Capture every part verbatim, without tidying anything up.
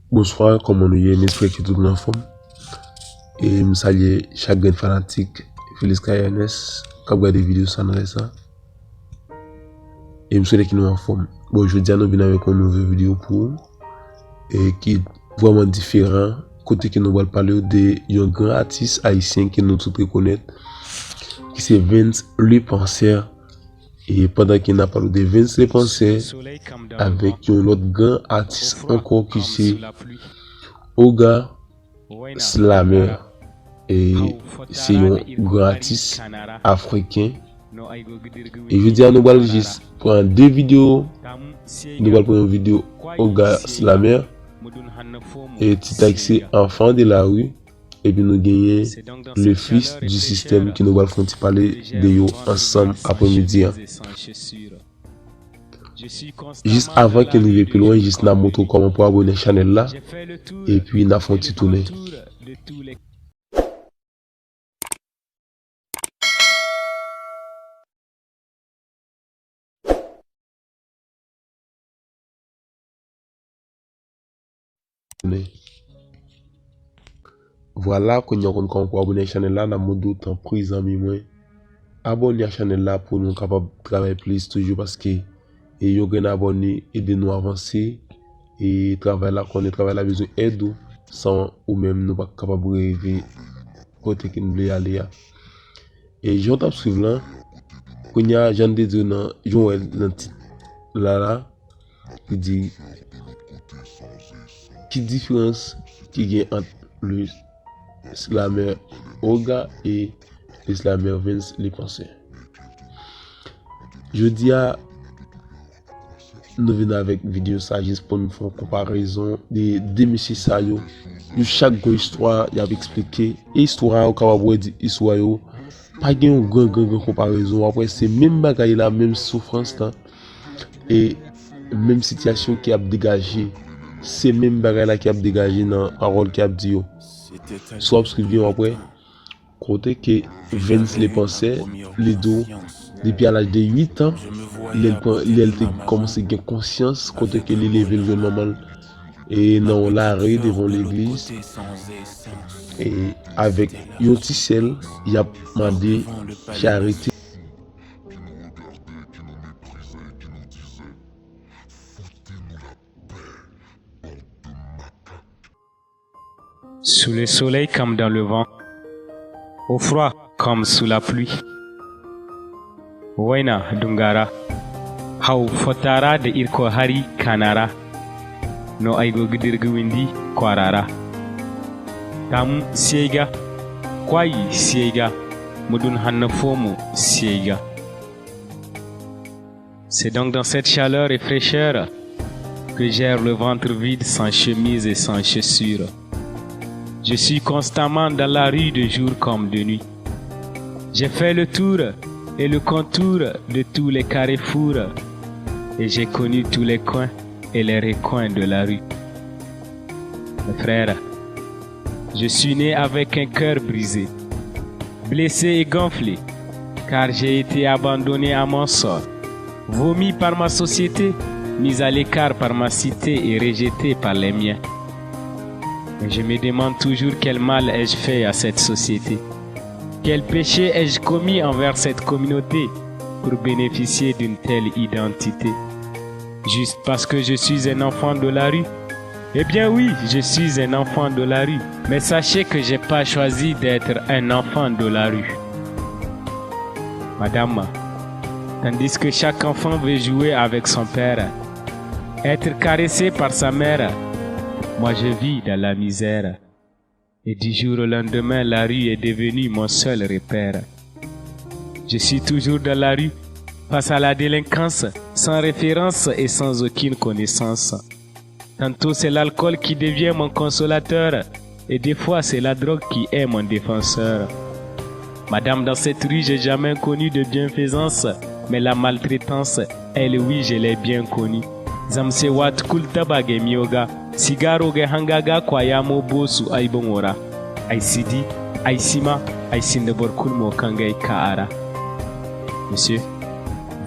Bonswa, kòman nou ye? M espere ke tout moun anfòm. E m salye chak grenn fanatik Felix K N S k ap gade videyo sa nan lè sa. E m swete ke nou anfòm. Bon, jodi a nou vin avèk yon nouvo videyo pou ou, e ki vrèman diferan, kote ke nou pral pale w de yon gran atis ayisyen ke nou tout rekonèt, ki se Vens Le Penseur. E pandan ke n ap pale w de Vens Le Penseur, avèk yon lòt gran atis ankò ki se Oga Slameur. E se yon gran atis afriken. E jodi a nou pral jis pran de videyo. Nou pral pran yon videyo Oga Slameur. E tit la ki se Enfant de la rue. Epi nou genyen Le Fils du Système ki nou pral fè yon ti pale de yo ansanm aprèmidi a. Jis avan ke nou rive pi lwen, jis n ap montre w kòman pou abòne chanèl la, epi n ap fè yon ti tounen. Vwala, kounye a w konn kòman pou abòne a chanèl la, n ap mande w tanpri zanmi mwen, abòne a chanèl la pou nou kapab travay plis toujou, paske e yon grenn abòne ede nou avanse, e travay la, konnen travay la bezwen èd ou, san ou menm nou pa kapab rive kote ke n vle ale a. E jan w t ap swiv lan, kounye a, jan n te di w nan, jan w wè nan tit la la, ki di, ki diferans ki gen ant le slameur Oga e le slameur Vens Le Penseur. Jodi a, nou vin avèk videyo sa jis pou nou fè yon konparezon de de mesye sa yo. Yo chak gon istwa y ap eksplike. E istwa yo kapab wè di istwa yo pa gen yon gran, gran, gran konparezon. W ap wè se menm bagay la, menm soufrans la, e menm sitiyasyon ki ap degaje. Se menm bagay la ki ap degaje nan pawòl ki ap di yo. Si w ap swiv byen, w ap wè kote ke Vens Le Penseur, li di w, depi a laj de uit an, lè l pran, lè l te kòmanse gen konsyans, kote ke li leve l jwenn manman l, e nan yon lari devan yon legliz, e avèk yon ti sèl, y ap mande charite. Sous le soleil comme dans le vent, au froid comme sous la pluie. Waina dungara, hau fotara da irko hari kanara, no aigo gidirgi windi kwarara. Tamu sieiga, kwai sieiga, mudun hanna fomu sieiga. C'est donc dans cette chaleur et fraîcheur que j'erre le ventre vide, sans chemise et sans chaussures. Je suis constamment dans la rue de jour comme de nuit. J'ai fait le tour et le contour de tous les carrefours et j'ai connu tous les coins et les recoins de la rue. Mes frères, je suis né avec un cœur brisé, blessé et gonflé, car j'ai été abandonné à mon sort, vomi par ma société, mis à l'écart par ma cité et rejeté par les miens. Et je me demande toujours quel mal ai-je fait à cette société. Quel péché ai-je commis envers cette communauté pour bénéficier d'une telle identité ? Juste parce que je suis un enfant de la rue ? Eh bien oui, je suis un enfant de la rue. Mais sachez que j'ai pas choisi d'être un enfant de la rue. Madame, tandis que chaque enfant veut jouer avec son père, être caressé par sa mère, moi je vis dans la misère. Et du jour au lendemain, la rue est devenue mon seul repère. Je suis toujours dans la rue, face à la délinquance, sans référence et sans aucune connaissance. Tantôt c'est l'alcool qui devient mon consolateur, et des fois c'est la drogue qui est mon défenseur. Madame, dans cette rue, j'ai jamais connu de bienfaisance, mais la maltraitance, elle oui, je l'ai bien connue. Zamse wat kulta bagay miyoga, sigaro ga hangaga kwa yamo bosu ai bongora, ai sidi, ai sima, ai sindabor kulmo kangai kaara. Monsieur,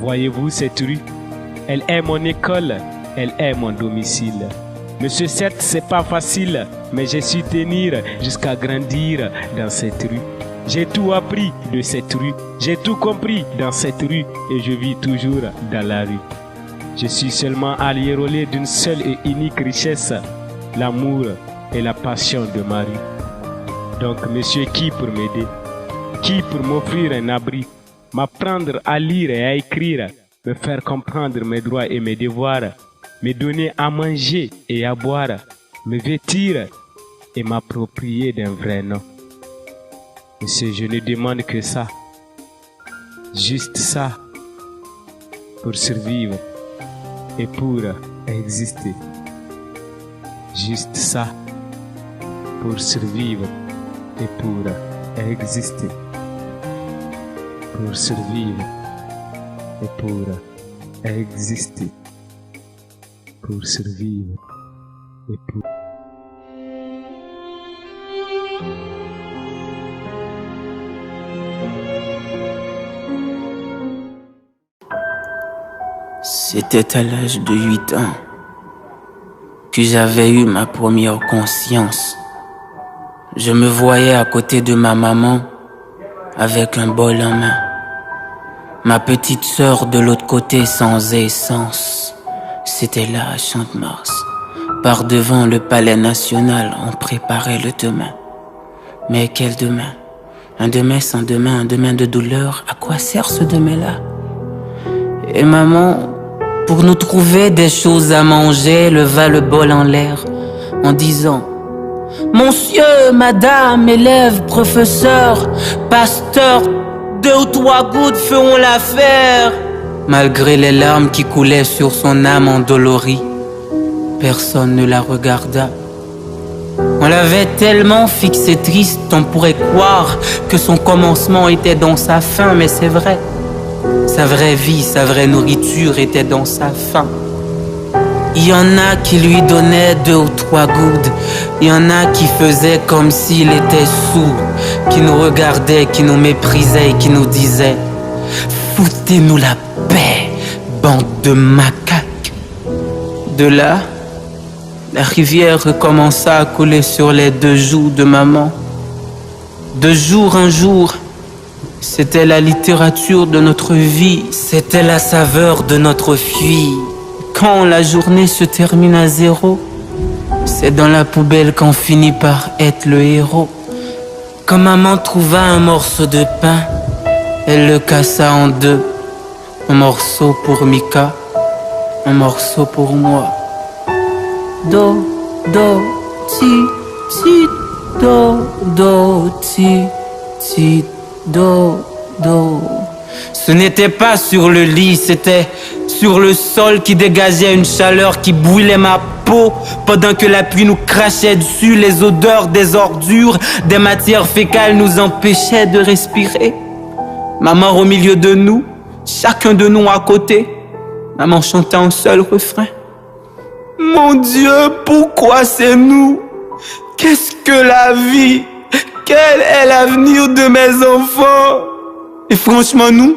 voyez-vous cette rue ? Elle est mon école, elle est mon domicile. Monsieur, certes, c'est pas facile, mais j'ai su tenir jusqu'à grandir dans cette rue. J'ai tout appris de cette rue. J'ai tout compris dans cette rue et je vis toujours dans la rue. Je suis seulement allié relais d'une seule et unique richesse, l'amour et la passion de Marie. Donc, monsieur, qui pour m'aider? Qui pour m'offrir un abri? M'apprendre à lire et à écrire, me faire comprendre mes droits et mes devoirs, me donner à manger et à boire, me vêtir et m'approprier d'un vrai nom. Monsieur, je ne demande que ça, juste ça, pour survivre et pour exister. Juste ça, pour survivre et pour exister. Pour survivre et pour exister. Pour survivre et pour... C'était à l'âge de huit ans que j'avais eu ma première conscience. Je me voyais à côté de ma maman avec un bol en main. Ma petite sœur de l'autre côté sans essence. C'était là à Champ-de-Mars. Par devant le palais national, on préparait le demain. Mais quel demain? Un demain sans demain, un demain de douleur, à quoi sert ce demain-là? Et maman, pour nous trouver des choses à manger, leva le bol en l'air en disant: Monsieur, madame, élève, professeur, pasteur, deux ou trois gouttes feront l'affaire. Malgré les larmes qui coulaient sur son âme endolorie, personne ne la regarda. On l'avait tellement fixé triste, on pourrait croire que son commencement était dans sa fin, mais c'est vrai. Sa vraie vie, sa vraie nourriture était dans sa faim. Il y en a qui lui donnaient deux ou trois gourdes, il y en a qui faisaient comme s'il était sourd, qui nous regardaient, qui nous méprisaient et qui nous disaient: Foutez-nous la paix, bande de macaques. De là, la rivière recommença à couler sur les deux joues de maman. De jour en jour, c'était la littérature de notre vie, c'était la saveur de notre fuite. Quand la journée se termine à zéro, c'est dans la poubelle qu'on finit par être le héros. Quand maman trouva un morceau de pain, elle le cassa en deux. Un morceau pour Mika, un morceau pour moi. Do, do, ti, ti, do, do, ti, ti, do, do. Ce n'était pas sur le lit, c'était sur le sol qui dégageait une chaleur qui brûlait ma peau pendant que la pluie nous crachait dessus, les odeurs des ordures, des matières fécales nous empêchaient de respirer. Maman au milieu de nous, chacun de nous à côté, maman chantait un seul refrain. Mon Dieu, pourquoi c'est nous? Qu'est-ce que la vie? Quel est l'avenir de mes enfants? Et franchement, nous,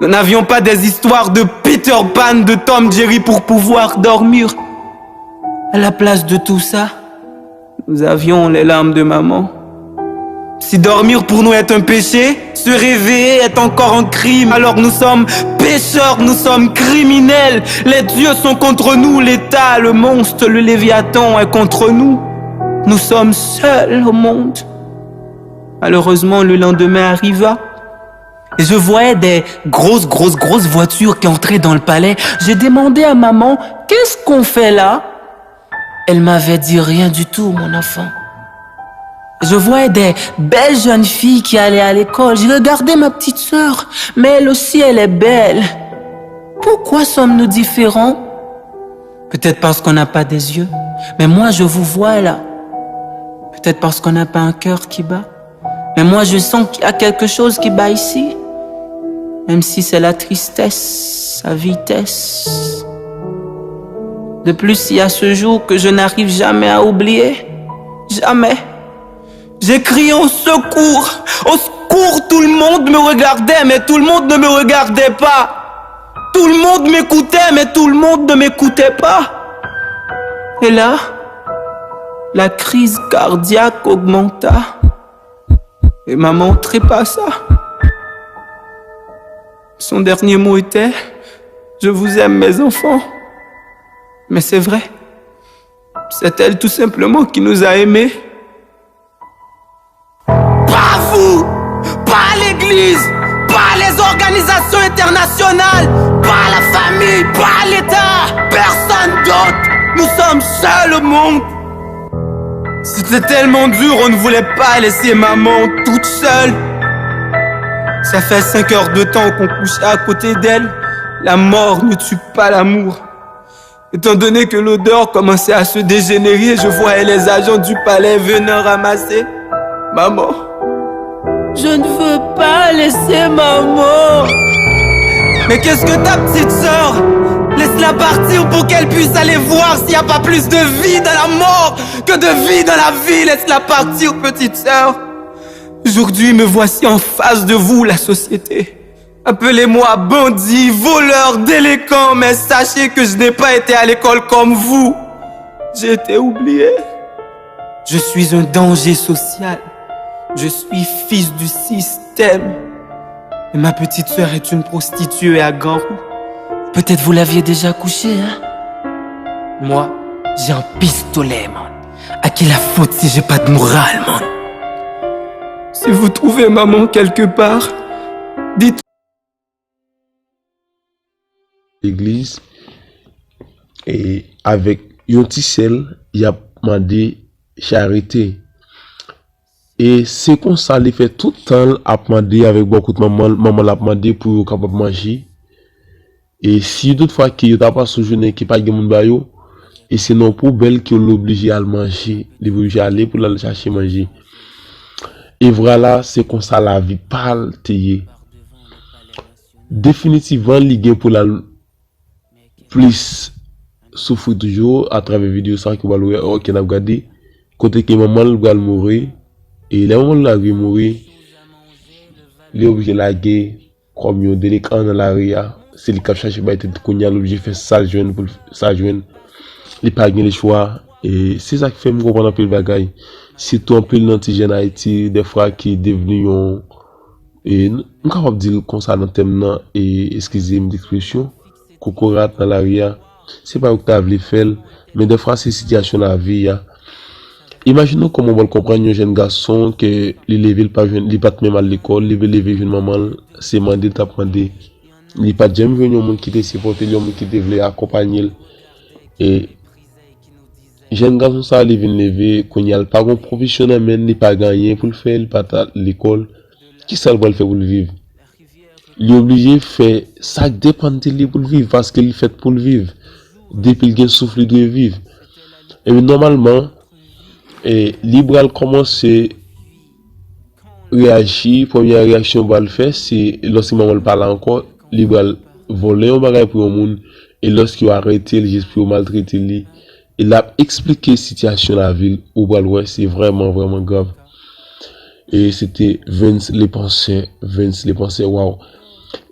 nous n'avions pas des histoires de Peter Pan, de Tom Jerry pour pouvoir dormir. À la place de tout ça, nous avions les larmes de maman. Si dormir pour nous est un péché, se réveiller est encore un crime. Alors nous sommes pécheurs, nous sommes criminels. Les dieux sont contre nous, l'État, le monstre, le Léviathan est contre nous. Nous sommes seuls au monde. Malheureusement, le lendemain arriva. Et je voyais des grosses, grosses, grosses voitures qui entraient dans le palais. J'ai demandé à maman: Qu'est-ce qu'on fait là? Elle m'avait dit: Rien du tout, mon enfant. Je voyais des belles jeunes filles qui allaient à l'école. J'ai regardé ma petite sœur, mais elle aussi, elle est belle. Pourquoi sommes-nous différents? Peut-être parce qu'on n'a pas des yeux, mais moi je vous vois là. Peut-être parce qu'on n'a pas un cœur qui bat. Mais moi je sens qu'il y a quelque chose qui bat ici. Même si c'est la tristesse, sa vitès. De plus, il y a ce jour que je n'arrive jamais à oublier. Jamais. J'ai crié au secours. Au secours, tout le monde me regardait, mais tout le monde ne me regardait pas. Tout le monde m'écoutait, mais tout le monde ne m'écoutait pas. Et là, La crise cardiaque augmenta et maman trépassa. Son dernier mot était : « Je vous aime, mes enfants. » Mais c'est vrai, c'est elle tout simplement qui nous a aimés. Pas vous, pas l'Église, pas les organisations internationales, pas la famille, pas l'État, personne d'autre. Nous sommes seuls au monde. C'était tellement dur, on ne voulait pas laisser maman toute seule. Ça fait cinq heures de temps qu'on couche à côté d'elle. La mort ne tue pas l'amour. Étant donné que l'odeur commençait à se dégénérer, je voyais les agents du palais venant ramasser maman. Je ne veux pas laisser maman. Mais qu'est-ce que ta petite sœur ? Laisse-la partir pour qu'elle puisse aller voir s'il n'y a pas plus de vie dans la mort que de vie dans la vie. Laisse-la partir, petite sœur. Aujourd'hui, me voici en face de vous, la société. Appelez-moi bandit, voleur, délinquant, mais sachez que je n'ai pas été à l'école comme vous. J'ai été oublié. Je suis un danger social. Je suis fils du système. Et ma petite sœur est une prostituée à grands coups. Peut-être vous l'aviez déjà couchée, hein ? Moi, j'ai un pistolet, man. À qui la faute si j'ai pas de morale, man ? Si vous trouvez maman quelque part, dites legliz, e avèk yon ti sèl, y ap mande charite. E se konsa li fè tout tan l ap mande avèk bò kout manman l, manman l ap mande pou yo kapab manje. E si toutfwa ke yo ta pase yon jounen ke pa gen moun ba yo, e se nan yon poubèl ke yo oblije al manje, li oblije ale pou l al chache manje. E vwala, se konsa lavi pa l te ye. Definitivman, li gen pou l al plis soufri toujou atravè videyo sa ke w pral wè, ke n ap gade, kote ke manman l pral mouri, e lè manman l rive mouri, li oblije lage kòm yon delenkan nan lari a, se li k ap chache bay tèt li kounye a, l oblije fè sa l jwenn pou l sa l jwenn, li pa gen lechwa, e se sa k fè m konprann anpil bagay, sitou anpil nan ti jèn Ayiti, dèfwa ki devni yon, e m kapab di l konsa nan tèm nan, e eskize m de ekspresyon, kokorat nan lari a, se pa yo ki ta vle fè l, men dèfwa se sitiyasyon lavi a. Imajine w kòman w pral konprann yon jèn gason ke li leve, li pa jwenn, li pa t menm al lekòl, li leve jwenn manman l, se mande l t ap mande. Li pa t janm jwenn yon moun ki te sipòte l, yon moun ki te vle akonpanye l. E jèn gason sa a, li vin leve, kounye a l pa gen pwofesyon nan men l, li pa gen anyen pou l fè, li pa t al lekòl. Kisa l pral fè pou l viv? Li oblije fè sa k depann de li pou l viv, paske li fèt pou l viv. Depi l gen souf, li dwe viv. Epi nòmalman, e, li pral kòmanse reyaji, premye reyaksyon l pral fè, se lòske manman l pa la ankò, li pral vòlè yon bagay pou yon moun, e lòske yo arete l, jis pou yo maltrete li, e l ap eksplike sitiyasyon lavi l, ou pral wè, se vrèman, vrèman grav. E se te Vens Lepansè, Vens Lepansè, waw.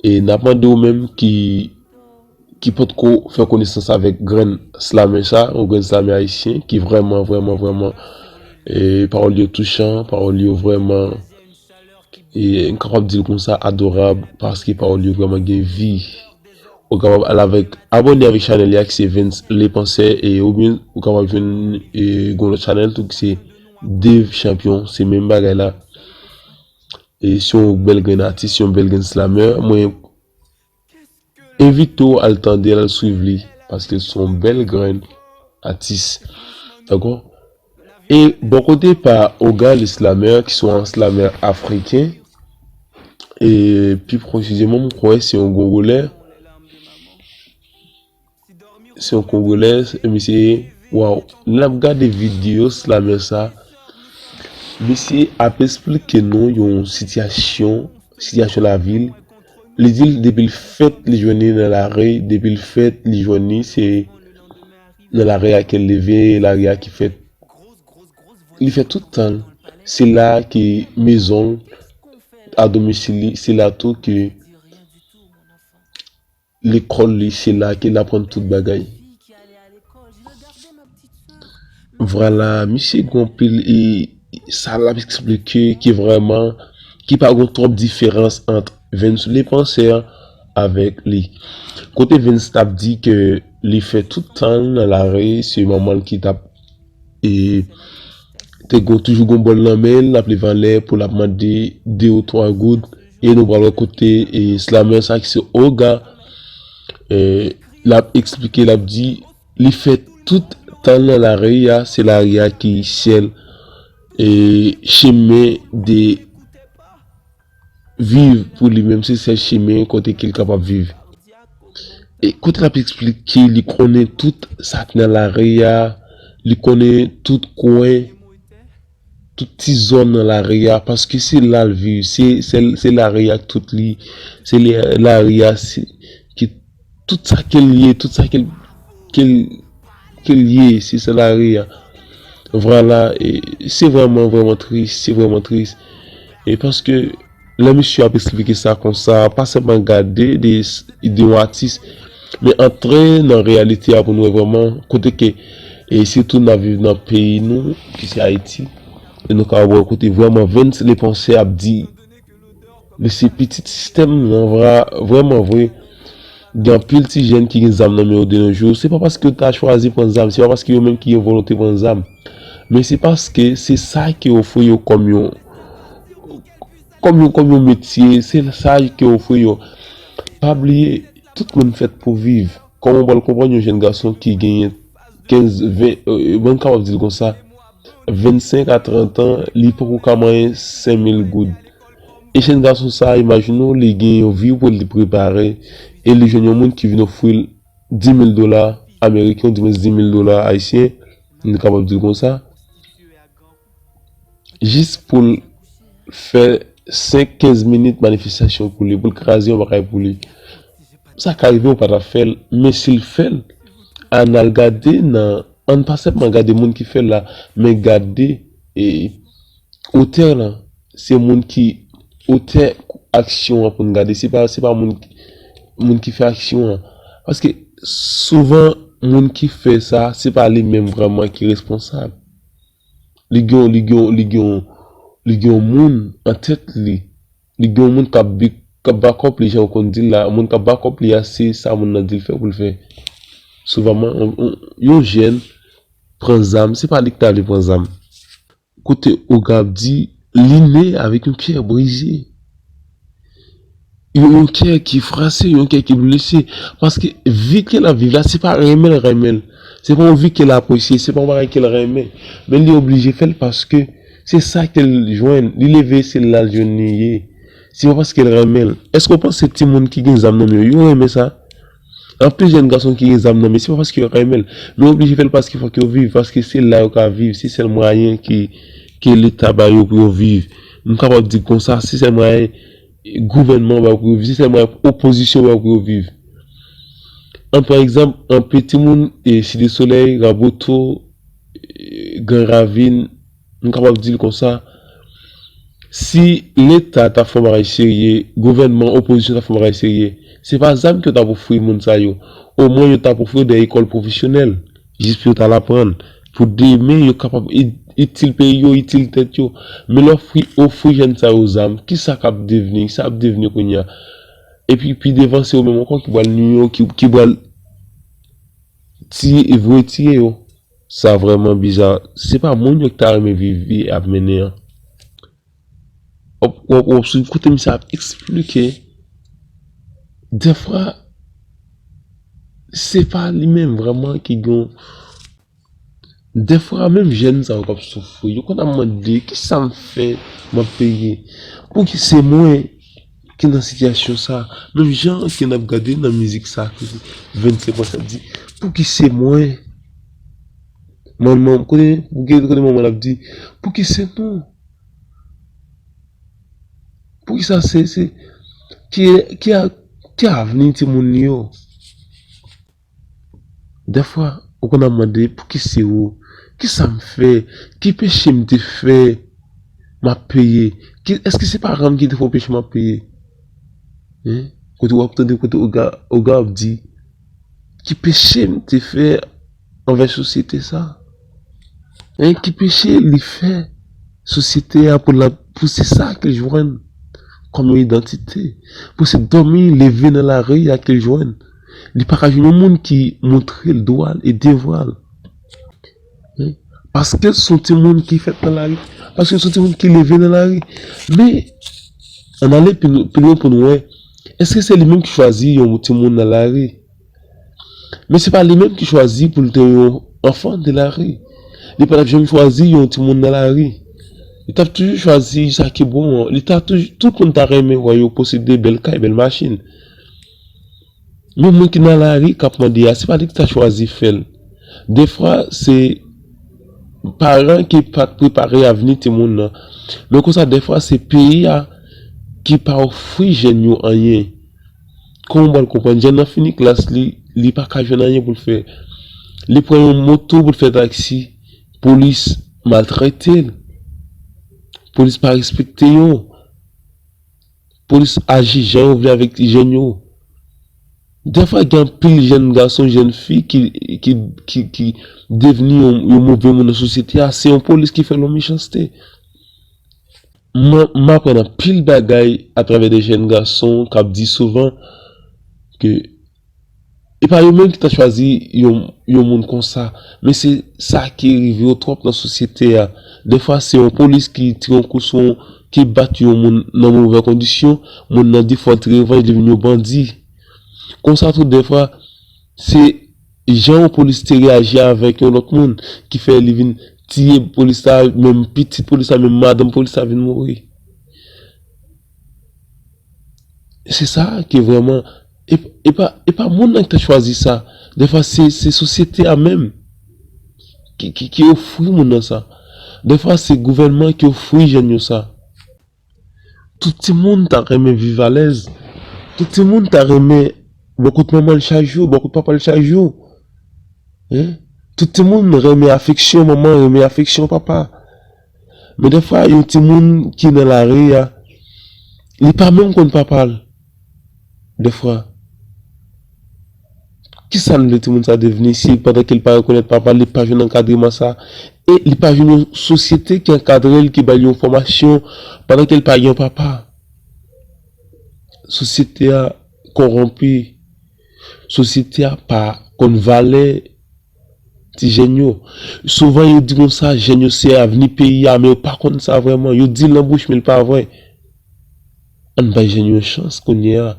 E n ap mande w menm ki, ki potko fè konesans avèk grenn slamè sa, yon grenn slamè ayisyen ki vrèman, vrèman, vrèman, e, pawòl yo touchan, pawòl yo vrèman, e, m kapab di l konsa, adorab, paske pawòl yo vrèman gen vi. Ou kapab al avèk, abòne avèk chanèl li a ki se Vens Lepansè, e, oubyen ou kapab jwenn, e, yon lòt chanèl tou ki se Dave Champion, se menm bagay la. E se yon bèl grenn atis, se yon bèl grenn slamè. Mwen envite w al tande l, al swiv li, paske l se yon bèl grenn atis. Dakò? E bò kote pa Oga le slamè, ki se yon slamè afriken, e pi presizeman, m kwè se yon Gongolè, se yon Kongolè, e misye, waw, lè n ap gade videyo slamè sa, misye ap esplike nou yon sitiyasyon, sitiyasyon lavi l. Li di l depi l fèt, li jwenn li nan lari, depi l fèt, li jwenn li, se nan lari a ke l leve, lari a ki fèt. Li fè tout tan l. Se la ke mezon l, a domisil li, se la tou ke lekòl li, se la ke l aprann tout bagay. Vwala, misye gen anpil e sa l ap eksplike ki vrèman, ki pa gen twòp diferans ant Vince le Penseur avèk li. Kote Vince t ap di ke li fè tout tan l nan lari, se manman l ki t ap e te gon toujou gon bòl nan men l, l ap leve anlè pou l ap mande de ou twa goud. E nou pral wè kote e slamè sa ki se Oga, e l ap eksplike, l ap di li fè tout tan l nan lari a, se lari a ki sèl e chemen de viv pou li menm, se sèl chemen kote ke l kapab viv. E kote l ap eksplike, li konnen tout sa k nan lari a, li konnen tout kwen, tout ti zòn nan lari a, paske se la l viv, se, se, se lari a k tout li, se li, lari a se, ki tout sa ke l ye, tout sa ke l, ke l, ke l ye, se, se lari a. Vwala, e se vrèman, vrèman tris, se vrèman tris. E paske lè misye ap eksplike sa konsa, pa sèlman gade de, de yon atis, men antre nan reyalite a pou n wè vrèman kote ke, e sitou n ap viv nan peyi nou, ki se Ayiti, e nou ka wè kote vrèman Vince le Penseur ap di, men se pitit sistèm nan vra, vrèman vre. Gen anpil ti jèn ki gen zam nan men yo de nos jours. Se pa paske yo ta chwazi pran zam, se pa paske yo menm ki gen volonte pran zam. Men se paske se sa ke ofri yo kòm yon, kòm yon, kòm yon metye, se sa ke ofri yo. Pa bliye, tout moun fèt pou viv. Kòman w pral konprann yon jèn gason ki genyen kenz, ven, e, mwen m kapab di l konsa, vennsenk a trant an, li poko ka manyen senk mil goud. E jèn gason sa, imajine w, li gen yon vi pou li prepare, e li jwenn yon moun ki vin ofri l di mil dola ameriken, ou dimwens di mil dola ayisyen, nou kapab di l konsa, jis pou l fè senk, kenz minit manifestasyon pou li, pou l kraze yon bagay pou li. Sa ka rive, ou pa t ap fè l, men si l fè l, ann al gade nan, ann pa sèlman gade moun ki fè l la, men gade, e, otè lan. Se moun ki otè aksyon an pou n gade, se pa, se pa moun, moun ki fè aksyon an. Paske souvan, moun ki fè sa, se pa li menm vrèman ki responsab. Li gen, li gen, li gen, li gen yon moun an tèt li. Li gen yon moun k ap bi-, k ap bakòp li, jan w konn di l la. Moun k ap bakòp li a, se sa moun nan di l fè pou l fè. Souvan, yon, yon, yon jèn pran zam, se pa li ki ta vle pran zam. Kote Oga ap di, li ne avèk yon kè brize. Yon, yon kè ki frase, yon kè ki blese. Paske vi ke l ap viv la, se pa renmen l renmen l. Se pa yon vi ke l apresye, se pa yon bagay ke l renmen. Men li oblije fè l paske se sa ke l jwenn. Li leve, se la l jwenn li ye. Se pa paske l renmen l. Èske w panse timoun ki gen zam nan men yo, yo renmen sa? Anpil jèn gason ki gen zam nan men, se pa paske yo renmen l, men yo oblije fè l paske fòk yo viv, paske se la yo ka viv, se sèl mwayen ke, ke Leta ba yo pou yo viv. M kapab di konsa, se sèl mwayen gouvènman ba yo pou yo viv, se sèl mwayen opozisyon ba yo pou yo viv. An pran egzanp, anpil timoun, e, Site Solèy, Raboto, e, Gran Ravin, m kapab di l konsa, si Leta ta fè yon bagay serye, gouvènman, opozisyon ta fè yon bagay serye, se pa zam ke yo t ap ofri moun sa yo. Omwen, yo t ap ofri yo de lekòl pwofesyonèl, jis pou yo t al aprann. Pou demen, yo kapab i-, itil peyi yo, itil tèt yo. Men lè w ofri, ofri jèn sa yo zam, kisa k ap devni, kisa ap devni kounye a? Epi, pi devan, se yo menm ankò ki pral nwi yo, ki, ki pral tiye, voye tiye yo. Sa vrèman biza. Se pa moun yo ki ta renmen viv vi ap mennen an. W ap, w ap, w ap swiv kote misye ap eksplike. Dèfwa, se pa li menm vrèman ki gen. Dèfwa, menm jèn sa yo k ap soufri, yo konn ap mande, "Kisa m fè m ap peye? Pouki se mwen ki nan sitiyasyon sa?" Menm jan ke n ap gade nan mizik sa, ke Vince le Penseur ap di, "Pouki se mwen?" Manman, kote, kote, kote manman l ap di, "Pouki se nou? Pouki sa se, se, ki, ki a, ki avni timoun li yo?" Dèfwa, ou konn ap mande, "Pouki se ou? Kisa m fè? Ki peche m te fè m ap peye? Ki, èske se paran m ki te fè yon peche m ap peye?" Hein? Kote w ap tande, kote Oga, Oga ap di, "Ki peche m te fè anvè sosyete sa?" Hein, ki peche li fè sosyete a pou l ap, pou se sa ke l jwenn kòm yon idantite? Pou se dòmi, leve nan lari a ke l jwenn. Li pa ka jwenn yon moun ki montre l dwa l e devwa l. Hein? Paske l se yon timoun ki fèt nan lari. Paske l se yon timoun ki leve nan lari. Men, ann ale pi, pi lwen pou n wè. Èske se li menm ki chwazi yon timoun nan lari? Men se pa li menm ki chwazi pou l te yon enfant de la rue. Li pa t ap janm chwazi yon timoun nan lari. Li t ap toujou chwazi sa ki bon an. Li ta toujou, tout moun ta renmen wè yo posede bèl kay, bèl machin. Men moun ki nan lari k ap mande a, se pa li ki ta chwazi fè l. Defwa, se paran ki pa t prepare avni timoun nan. Men konsa, defwa, se peyi a ki pa ofri jèn yo anyen. Kòman w pral konprann? Jèn nan fini klas li, li pa ka jwenn anyen pou l fè. Li pran yon moto pou l fè taksi, polis maltrete l. Polis pa respekte yo. Polis aji jan yo vle avèk jèn yo. Defwa, gen anpil jèn gason, jèn fi ki, ki, ki, ki devni yon, yon move moun nan sosyete a. Se yon polis ki fè l yon mechanste. M, m aprann anpil bagay atravè de jèn gason k ap di souvan ke e pa yo menm ki ta chwazi yon, yon moun konsa, men se sa ki rive yo twòp nan sosyete a. Defwa, se yon polis ki tire yon kou sou yon, ki bat yon moun nan move kondisyon, moun nan di fò l ti revanj, li vin yon bandi. Konsa tou, defwa, se jan yon polis te reyaji avèk yon lòt moun ki fè li vin tiye polis la, menm pitit polis la, menm madanm polis la vin mouri. Se sa ke vrèman, e, e pa, e pa moun nan ki ta chwazi sa. Defwa, se, se sosyete a menm ki, ki, ki ofri moun nan sa. Defwa, se gouvènman ki ofri jèn yo sa. Tout timoun ta renmen viv alèz. Tout timoun ta renmen bò kot manman l chak jou, bò kot papa l chak jou. Hein? Tout timoun renmen afeksyon manman, renmen afeksyon papa. Men defwa, yon timoun ki nan lari a, li pa menm konn papa l. Defwa. Kisa n vle timoun sa devni si pandan ke l pa rekonèt papa l, li pa jwenn ankadreman sa? E li pa jwenn yon sosyete ki ankadre l, ki ba l yon fòmasyon pandan ke l pa gen yon papa? Sosyete a kòwonpi. Sosyete a pa konn valè ti jèn yo. Souvan yo di konsa, jèn yo se avni peyi a, men yo pa konn sa vrèman. Yo di l nan bouch, men l pa vre. Ann bay jèn yo chans kounye a.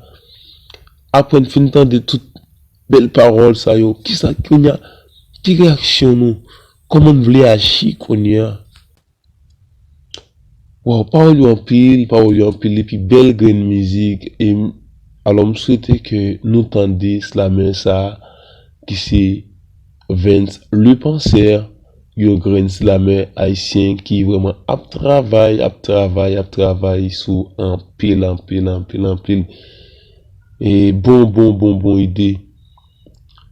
Apre n fin tande tout bèl pawòl sa yo, kisa kounye a, ki reyaksyon nou? Kòman n vle aji kounye a? Waw, pawòl yo anpil, pawòl yo anpil, epi bèl grenn mizik. E m, alò, m swete ke nou tande slamè sa a, ki se Vens Le Panser, yon grenn slamè ayisyen ki vrèman ap travay, ap travay, ap travay sou anpil, anpil, anpil, anpil. E bon, bon, bon, bon ide.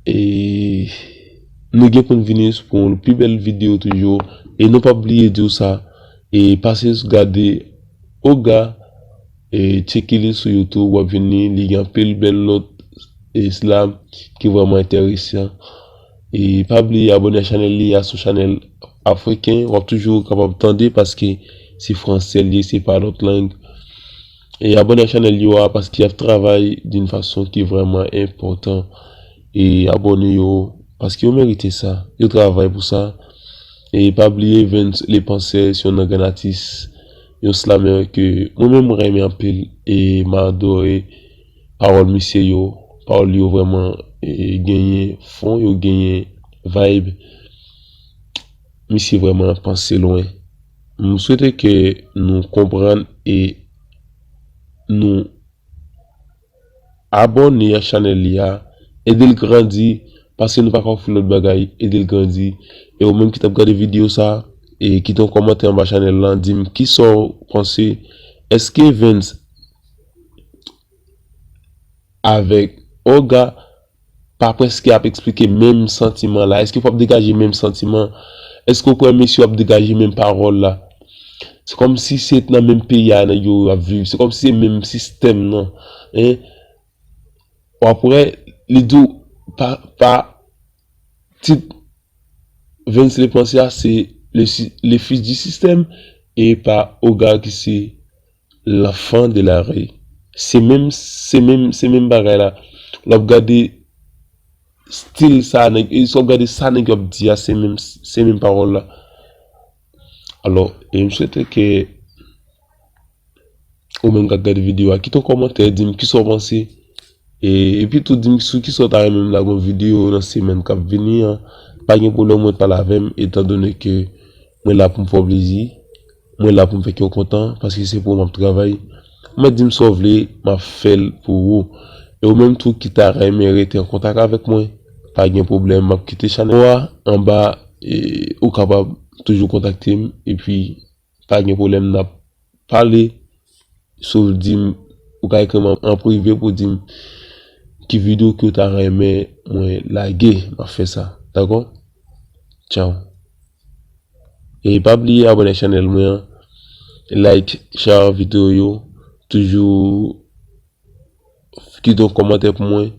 E nou gen pou n vini pou yon pi bèl videyo toujou. E nou pa bliye di w sa. E pase gade Oga, e tcheke li sou YouTube, w ap vini, li gen anpil bèl lòt e slam ki vrèman enteresan. E pa bliye abòne a chanèl li a, se yon chanèl afriken, w ap toujou kapab tande paske se fransè l ye, se pa lòt lang. E abòne a chanèl yo a paske y ap travay d'une façon ki vrèman enpòtan. E abòne yo paske yo merite sa. Yo travay pou sa. E pa bliye Vens Le Panser, se yon nan grenn atis, yon slamè ke mwen menm mwen renmen anpil e m adore pawòl misye yo. Pawòl yo vrèman e, genyen fon, yo genyen vibe. Misye vrèman panse lwen. M swete ke nou konprann e nou abòne a chanèl li a, ede l grandi, paske nou pa ka ofri lòt bagay, ede l grandi. E ou menm ki t ap gade videyo sa, e kite yon kòmantè anba chanèl lan, di m kisa w panse. Èske Vens avèk Oga pa prèske ap eksplike menm santiman la? Èske w p ap degaje menm santiman? Èske w kwè mesye yo ap degaje menm pawòl la? Se kòmsi se nan menm peyi a nèg yo ap viv. Se kòmsi se menm sistèm nan. Hein? W ap wè, li di w pa, pa tit Vens Le Panser a se le, si- le fils du système, e pa Oga ki se l'enfant de la rue. Se menm, se menm, se menm bagay la. Lè w ap gade stil sa nèg, e si w ap gade sa nèg yo ap di a, se menm, se menm pawòl la. Alò, e m swete ke ou menm k ap gade videyo a, kite yon kòmantè, di m kisa w panse. E, epi tou, di m sou kisa w ta renmen m lage yon videyo nan semèn k ap vini an. Pa gen pwoblèm, ou mèt pale avè m, etandone ke mwen la pou m fè w plezi. Mwen la pou m fè kè w kontan, paske se pou ou m ap travay. Ou mèt di m sa w vle, m ap fè l pou ou. E ou menm tou ki ta renmen rete an kontak avèk mwen, pa gen pwoblèm, m ap kite chanèl ou a anba, e ou kapab toujou kontakte m, epi pa gen pwoblèm, n ap pale. Si w di m, ou ka ekri m an, an prive pou di m ki videyo ke w ta renmen mwen lage, m ap fè sa. Dakò? Tchaw. E pa bliye abòne chanèl mwen an, like, share videyo yo, toujou kite yon kòmantè pou mwen,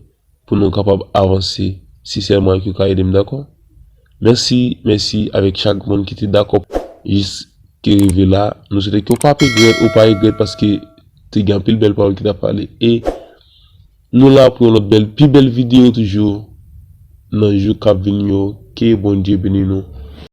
pou nou kapab avanse, si sèlman ke w ka ede m, dakò? Mèsi, mèsi avèk chak moun ki te dakò jiske rive la. Nou swete ke w pa regrèt, ou pa regrèt paske te gen anpil bèl pawòl ki t ap pale. E nou la pou yon lòt bèl, pi bèl videyo toujou nan jou k ap vini yo. Ke Bondye beni nou.